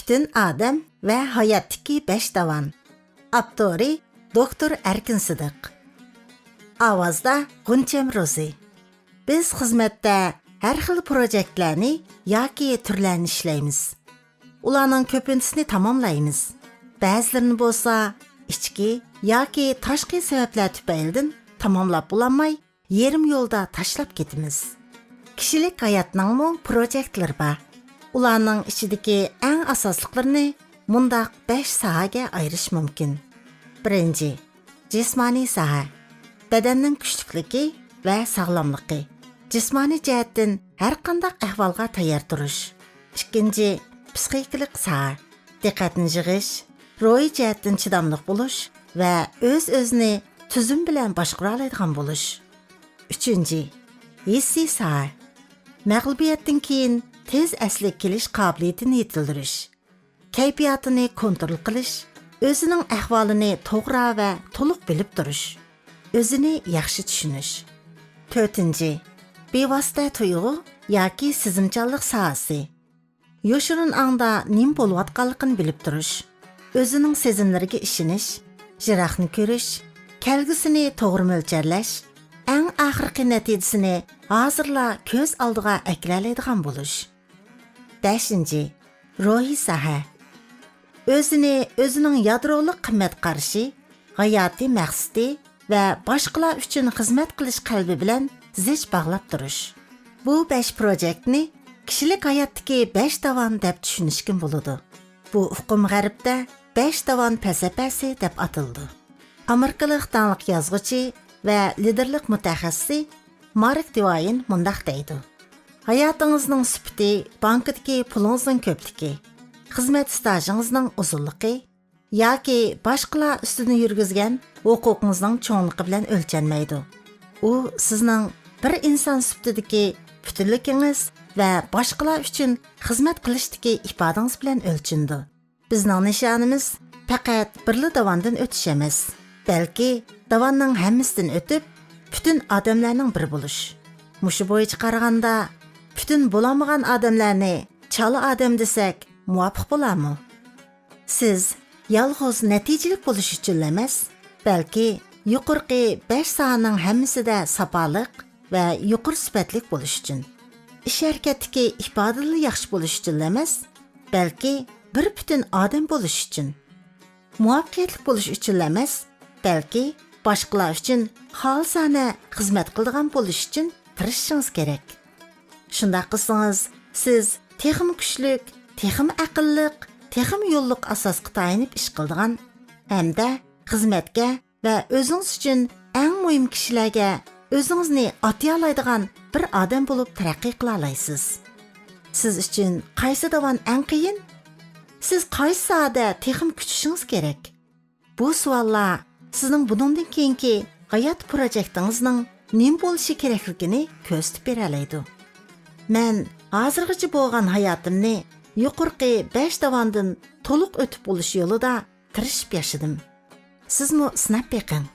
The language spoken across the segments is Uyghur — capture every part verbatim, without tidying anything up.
پۈتۈن ئادەم ۋە ھاياتتىكى بەش داۋان. ئاپتورى دوكتور ئەركىن سىدىق. ئاۋازدا غۇنچەم روزى. بىز خىزمەتتە ھەر خىل پروجېكتلەرنى ياكى تۈرلەرنى ئىشلەيمىز. ئۇلارنىڭ كۆپىنچىسىنى تاماملايمىز. بەزىلىرىنى بولسا ئىچكى ياكى تاشقى سەۋەبلەر تۈپەيلىدىن تاماملاپ بولالماي، يېرىم يولدا تاشلاپ كېتىمىز. كىشىلىك ھاياتنىڭمۇ پروجېكتلىرى بار. ئۇلارنىڭ ئىچىدىكى ئەڭ ئاساسلىقلىرىنى مۇنداق بەش ساھەگە ئايرىش مۇمكىن. بىرىنچى، جىسمانىي ساھە. بەدەننىڭ كۈچلۈكلۈكى ۋە ساغلاملىقى. جىسمانىي جەھەتتىن ھەر قانداق ئەھۋالغا تەييار تۇرۇش. ئىككىنچى، پسىخىكىلىق ساھە. دىققەتنى يىغىش، روھىي جەھەتتىن چىداملىق بولۇش ۋە ئۆز-ئۆزىنى تۈزۈم بىلەن باشقۇرالايدىغان بولۇش. ئۈچىنچى، ھېسسىي ساھە. مەغلۇبىيەتتىن كېيىن تېز ئەسلىگە كېلىش قابىلىيىتىنى يېتىلدۈرۈش. كەيپىياتىنى كونترول قىلىش، ئۆزىنىڭ ئەھۋالىنى توغرا ۋە تولۇق بىلىپ تۇرۇش، ئۆزىنى ياخشى چۈشىنىش. تۆتىنچى، بىۋاسىتە تۇيغۇ ياكى سېزىمچانلىق ساھەسى. يوشۇرۇن ئاڭدا نېمە بولۇۋاتقانلىقىنى بىلىپ تۇرۇش، ئۆزىنىڭ سېزىملىرىگە ئىشىنىش، يىراقنى كۆرۈش، كەلگۈسىنى توغرا مۆلچەرلەش، ئەڭ ئاخىرقى نەتىجىسىنى ھازىرلا كۆز ئالدىغا ئەكىلەلەيدىغان بولۇش. بەشىنچى، روھىي ساھە. ئۆزىنى ئۆزىنىڭ يادرولۇق قىممەت قارىشى، ھاياتىي مەقسىتى ۋە باشقىلار ئۈچۈن خىزمەت قىلىش قەلبى بىلەن زىچ باغلاپ تۇرۇش. بۇ بەش پروجېكتنى كىشىلىك ھاياتتىكى بەش داۋان دەپ چۈشىنىشكىمۇ بولىدۇ. بۇ ئۇقۇم غەربتە بەش داۋان پەلسەپەسى دەپ ئاتىلىدۇ. ئامېرىكىلىق داڭلىق يازغۇچى ۋە لىدېرلىق مۇتەخەسسىسى مارك دىۋايىن مۇنداق دەيدۇ: «ھاياتىڭىزنىڭ سۈپىتى بانكىدىكى پۇلىڭىزنىڭ كۆپلۈكى، خىزمەت ئىستاژىڭىزنىڭ ئۇزۇنلۇقى ياكى باشقىلار ئۈستىدىن يۈرگۈزگەن ھوقۇقىڭىزنىڭ چوڭلۇقى بىلەن ئۆلچەنمەيدۇ. ئۇ سىزنىڭ بىر ئىنسان سۈپىتىدىكى پۈتۈنلۈكىڭىز ۋە باشقىلار ئۈچۈن خىزمەت قىلىشتىكى ئىپادىڭىز بىلەن ئۆلچىنىدۇ.» بىزنىڭ نىشانىمىز پەقەت بىرلا داۋاندىن ئۆتۈش ئەمەس، بەلكى داۋاننىڭ ھەممىسىدىن ئۆتۈپ، پۈتۈن ئادەملەرنىڭ بىرى بولۇش. مۇشۇ بويىچە قارىغاندا، پۈتۈن بولالمىغان ئادەملەرنى چالا ئادەم دېسەك مۇۋاپىق بولارمۇ؟ سىز يالغۇز نەتىجىلىك بولۇش ئۈچۈنلا ئەمەس، بەلكى يۇقىرىقى بەش ساھەنىڭ ھەممىسىدە ساپالىق ۋە يۇقىرى سۈپەتلىك بولۇش ئۈچۈن، ئىش ھەرىكەتتىكى ئىپادىلا ياخشى بولۇش ئۈچۈنلا ئەمەس، بەلكى بىر پۈتۈن ئادەم بولۇش ئۈچۈن، مۇۋەپپەقىيەتلىك بولۇش ئۈچۈنلا ئەمەس، بەلكى باشقىلار ئۈچۈن خالىسانە خىزمەت قىلىدىغان بولۇش ئۈچۈن تىرىشىشىڭىز كېرەك. شۇنداق قىلسىڭىز، سىز تېخىمۇ كۈچلۈك، تېخىمۇ ئەقىللىق، تېخىمۇ يوللۇق ئاساسقا تايىنىپ ئىش قىلىدىغان ھەمدە خىزمەتكە ۋە ئۆزىڭىز ئۈچۈن ئەڭ مۇھىم كىشىلەرگە ئۆزىڭىزنى ئاتىيالايدىغان بىر ئادەم بولۇپ تەرەققىي قىلالايسىز. سىز ئۈچۈن قايسى داۋان ئەڭ قىيىن؟ سىز قايسى ساھەدە تېخىمۇ كۈچىشىڭىز كېرەك؟ بۇ سوئاللار سىزنىڭ بۇنىڭدىن كېيىنكى ھايات پروجېكتىڭىزنىڭ نېمە بولۇشى كېرەكلىكىنى كۆرسىتىپ بېرەلەيدۇ. مەن ھازىرغىچە بولغان ھاياتىمنى يۇقىرىقى بەش داۋاندىن تولۇق ئۆتۈپ بولۇش يولىدا تىرىشىپ ياشىدىم. سىزمۇ سىناپ بېقىڭ.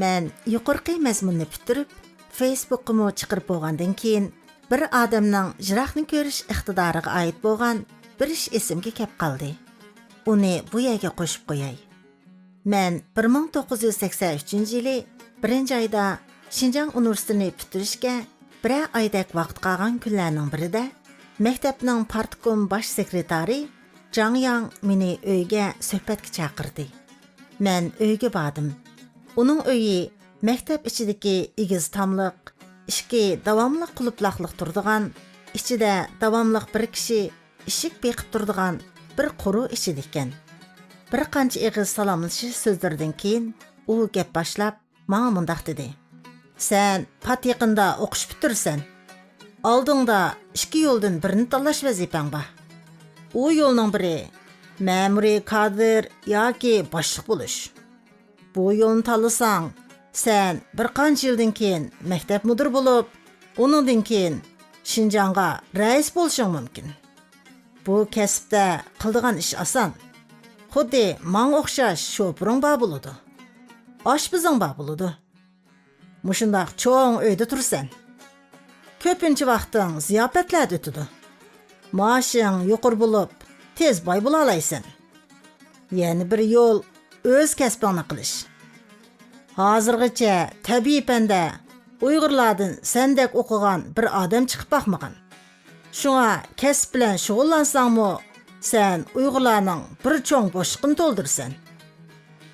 مەن يۇقىرىقى مەزمۇننى پۈتتۈرۈپ، فېيسبۇكقىمۇ چىقىرىپ بولغاندىن كېيىن، بىر ئادەمنىڭ يىراقنى كۆرۈش ئىقتىدارىغا ئائىت بولغان بىر ئىش ئېسىمگە كەپ قالدى. ئۇنى بۇ يەرگە قوشۇپ قوياي. مەن بىر مىڭ توققۇز يۈز سەكسەن ئۈچىنچى يىلى بىرىنچى ئايدا شىنجاڭ ئۇنىۋېرسىتېتىنى پۈتتۈرۈشكە بىرەر ئايدەك ۋاقىت قالغان كۈنلەرنىڭ بىرىدە، مەكتەپنىڭ پارتكوم باش سېكرېتارى جاڭ ياڭ مېنى ئۆيىگە سۆھبەتكە چاقىردى. مەن ئۆيىگە باردىم. ئۇنىڭ ئۆيى مەكتەپ ئىچىدىكى ئېگىز تاملىق، ئىشىكى داۋاملىق قۇلۇپلاقلىق تۇرىدىغان، ئىچىدە داۋاملىق بىر كىشى ئىشىك بېقىپ تۇرىدىغان بىر قورۇ ئىچىدە ئىكەن. بىر قانچە ئېغىز سالاملىشىش سۆزلىرىدىن كېيىن ئۇ گەپ باشلاپ، ماڭا مۇنداق دېدى: «سەن پات يېقىندا ئوقۇش پۈتتۈرىسەن. ئالدىڭدا ئىككى يولدىن بىرىنى تاللاش ۋەزىپەڭ بار. ئۇ يولنىڭ بىرى مەمۇرىي كادىر ياكى باشلىق بولۇش. بۇ يولنى تاللىساڭ، سەن بىر قانچە يىلدىن كېيىن مەكتەپ مۇدىرى بولۇپ، ئۇنىڭدىن كېيىن شىنجاڭغا رەئىس بولۇشۇڭ مۇمكىن. بۇ كەسىپتە قىلىدىغان ئىش ئاسان. خۇددى ماڭا ئوخشاش شوپۇرۇڭ بار بولىدۇ. ئاشپىزىڭ بار بولىدۇ. مۇشۇنداق چوڭ ئۆيدە تۇرىسەن. كۆپىنچە ۋاقتىڭ زىياپەتلەردە ئۆتىدۇ. مائاشىڭ يۇقىرى بولۇپ، تېز باي بولالايسەن. يەنە بىر يول، ئۆز كەسپىڭنى قىلىش. ھازىرغىچە تەبىئىي پەندە ئۇيغۇرلاردىن سەندەك ئوقۇغان بىر ئادەم چىقىپ باقمىغان. شۇڭا كەسىپ بىلەن شۇغۇللانساڭمۇ، سەن ئۇيغۇرلارنىڭ بىر چوڭ بوشلۇقىنى تولدۇرىسەن.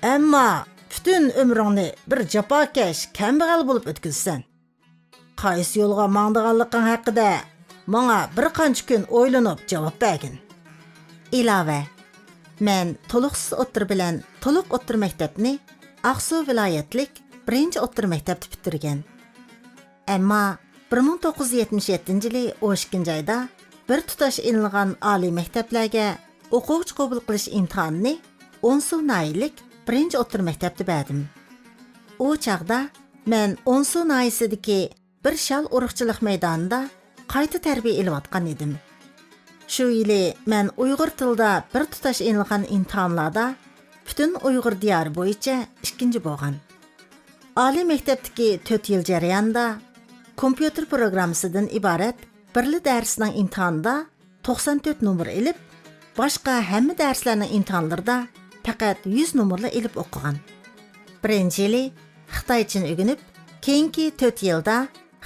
ئەمما پۈتۈن ئۆمرۈڭنى بىر جاپاكەش كەمبەغەل بولۇپ ئۆتكۈزىسەن. قايسى يولغا ماڭىدىغانلىقىڭ ھەققىدە ماڭا بىر قانچە كۈن ئويلىنىپ جاۋاب بەرگىن. ئىلاۋە، مەن تولۇقسىز ئوتتۇرا بىلەن تولۇق ئوتتۇرا مەكتەپنى ئاقسۇ ۋىلايەتلىك بىرىنچى ئوتتۇرا مەكتەپتە پۈتتۈرگەن. ئەمما بىر مىڭ توققۇز يۈز يەتمىش يەتتىنچى يىلى ئون ئىككىنچى ئايدا بىر تۇتاش ئېلىنغان ئالىي مەكتەپلەرگە ئوقۇغۇچى قوبۇل قىلىش ئىمتىھانىنى ئونسۇ ناھىيەلىك بىرىنچى ئوتتۇرا مەكتەپتە بەردىم. ئۇ چاغدا مەن ئونسۇ ناھىيەسىدىكى بىر شال ئۇرۇقچىلىق مەيدانىدا قايتا تەربىيە ئېلىۋاتقان ئىدىم. شۇ يىلى مەن ئۇيغۇر تىلىدا بىر تۇتاش ئېلىنغان ئىمتىھانلاردا پۈتۈن ئۇيغۇر دىيارى بويىچە ئىككىنچى بولغان. ئالىي مەكتەپتىكى تۆت يىل جەريانىدا كومپيۇتېر پروگراممىسىدىن ئىبارەت بىرلا دەرسنىڭ ئىمتىھانىدا توقسان تۆت نومۇر ئېلىپ، باشقا ھەممە دەرسلەرنىڭ ئىمتىھانلىرىدا پەقەت يۈز نومۇرلا ئېلىپ ئوقۇغان. بىرىنچى يىلى خىتايچىنى ئۆگىنىپ، كېيىنكى تۆت يىلدا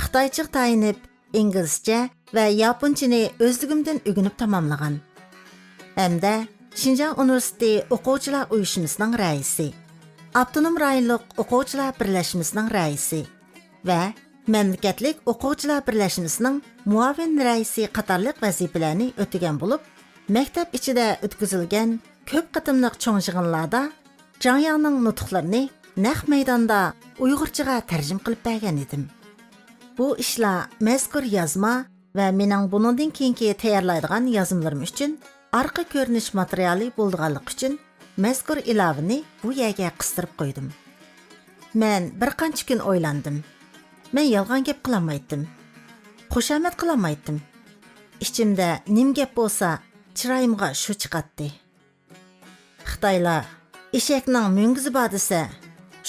خىتايچىغا تايىنىپ، ئىنگلىزچە ۋە ياپونچىنى ئۆزلۈكۈمدىن ئۆگىنىپ تاماملىغان. ھەمدە شىنجاڭ ئۇنىۋېرسىتېتى ئوقۇغۇچىلار ئۇيۇشمىسىنىڭ رەئىسى، ئاپتونوم رايونلۇق ئوقۇغۇچىلار بىرلەشمىسىنىڭ رەئىسى ۋە مەملىكەتلىك ئوقۇغۇچىلار بىرلەشمىسىنىڭ مۇئاۋىن رەئىسى قاتارلىق ۋەزىپىلەرنى ئۆتىگەن بولۇپ، مەكتەپ ئىچىدە ئۆتكۈزۈلگەن كۆپ قېتىملىق چوڭ يىغىنلاردا جاڭياڭنىڭ نۇتۇقلىرىنى نەق مەيداندا ئۇيغۇرچىغا تەرجىمە قىلىپ بەرگەن ئىدىم. بۇ ئىشلار مەزكۇر يازما ۋە مېنىڭ بۇنىڭدىن كېيىنكى تەييارلايدىغان يازمىلىرىم ئۈچۈن ئارقا كۆرۈنۈش ماتېرىيالى بولىدىغانلىقى ئۈچۈن مەزكۇر ئىلاۋىنى بۇ يەرگە قىستۇرۇپ قويدۇم. مەن بىر قانچە كۈن ئويلاندىم. مەن يالغان گەپ قىلالمايتتىم. خۇشامەت قىلالمايتتىم. ئىچىمدە نېمە گەپ بولسا، چىرايىمغا شۇ چىقاتتى. خىتايلار «ئېشەكنىڭ مۈڭگۈزى بار» دېسە،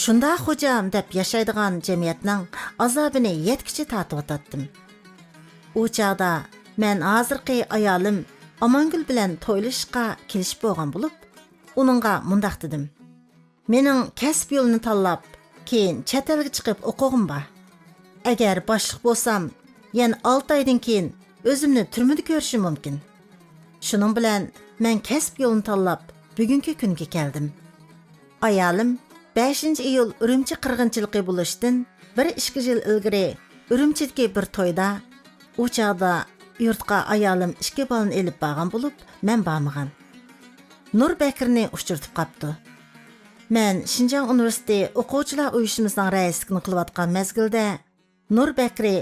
«شۇنداق خوجام» دەپ ياشايدىغان جەمئىيەتنىڭ ئازابىنى يەتكۈچە تارتىۋاتاتتىم. ئۇ چاغدا مەن ھازىرقى ئايالىم ئامانگۈل بىلەن تويلىشىشقا كېلىشىپ بولغان بولۇپ، ئۇنىڭغا مۇنداق دېدىم: «مېنىڭ كەسىپ يولىنى تاللاپ، كېيىن چەت ئەلگە چىقىپ ئوقۇغۇم بار. ئەگەر باشلىق بولسام، يەنە ئالتە ئايدىن كېيىن ئۆزۈمنى تۈرمىدە كۆرۈشۈم مۇمكىن. شۇنىڭ بىلەن مەن كەسىپ يولىنى تاللاپ، بۈگۈنكى كۈنگە كەلدىم.» ئايالىم بەشىنچى ئىيۇل ئۈرۈمچى قىرغىنچىلىقى بولۇشتىن بىر ئىككى يىل ئىلگىرى ئۈرۈمچىدىكى بىر تويدا، ئۇ چاغدا يۇرتقا ئايالىم ئىككى بالىنى ئېلىپ بارغان بولۇپ، مەن بارمىغان. نۇر بەكرىنى ئۇچرىتىپ قاپتۇ. مەن شىنجاڭ ئۇنىۋېرسىتېتى ئوقۇغۇچىلار ئۇيۇشمىسىنىڭ رەئىسلىكىنى قىلىۋاتقان مەزگىلدە، نۇر بەكرى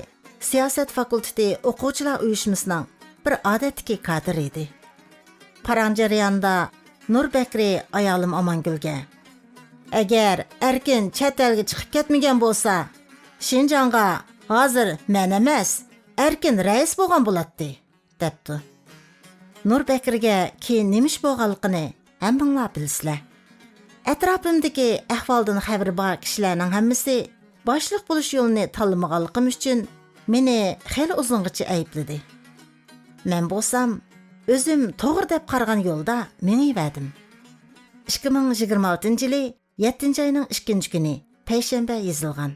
سىياسەت فاكۇلتېتى ئوقۇغۇچىلار ئۇيۇشمىسىنىڭ بىر ئادەتتىكى كادىرى ئىدى. پاراڭ جەريانىدا نۇر بەكرى ئايالىم ئامانگۈلگە: «ئەگەر ئەركىن چەت ئەلگە چىقىپ كەتمىگەن بولسا، شىنجاڭغا ھازىر مەن ئەمەس، ئەركىن رەئىس بولغان بولاتتى» دەپتۇ. نۇر بەكرىگە كېيىن نېمە ئىش بولغانلىقىنى ھەممىڭلار بىلىسىلەر. ئەتراپىمدىكى ئەھۋالدىن خەۋىرى بار كىشىلەرنىڭ ھەممىسى باشلىق بولۇش يولىنى تاللىمىغانلىقىم ئۈچۈن مېنى خېلى ئۇزۇنغىچە ئەيىبلىدى. مەن بولسام، ئۆزۈم توغرا دەپ قارىغان يولدا مېڭىۋەردىم. ئىككى مىڭ يىگىرمە ئالتىنچى يىلى يەتتىنچى ئاينىڭ ئىككىنچى كۈنى، پەيشەنبە يېزىلغان.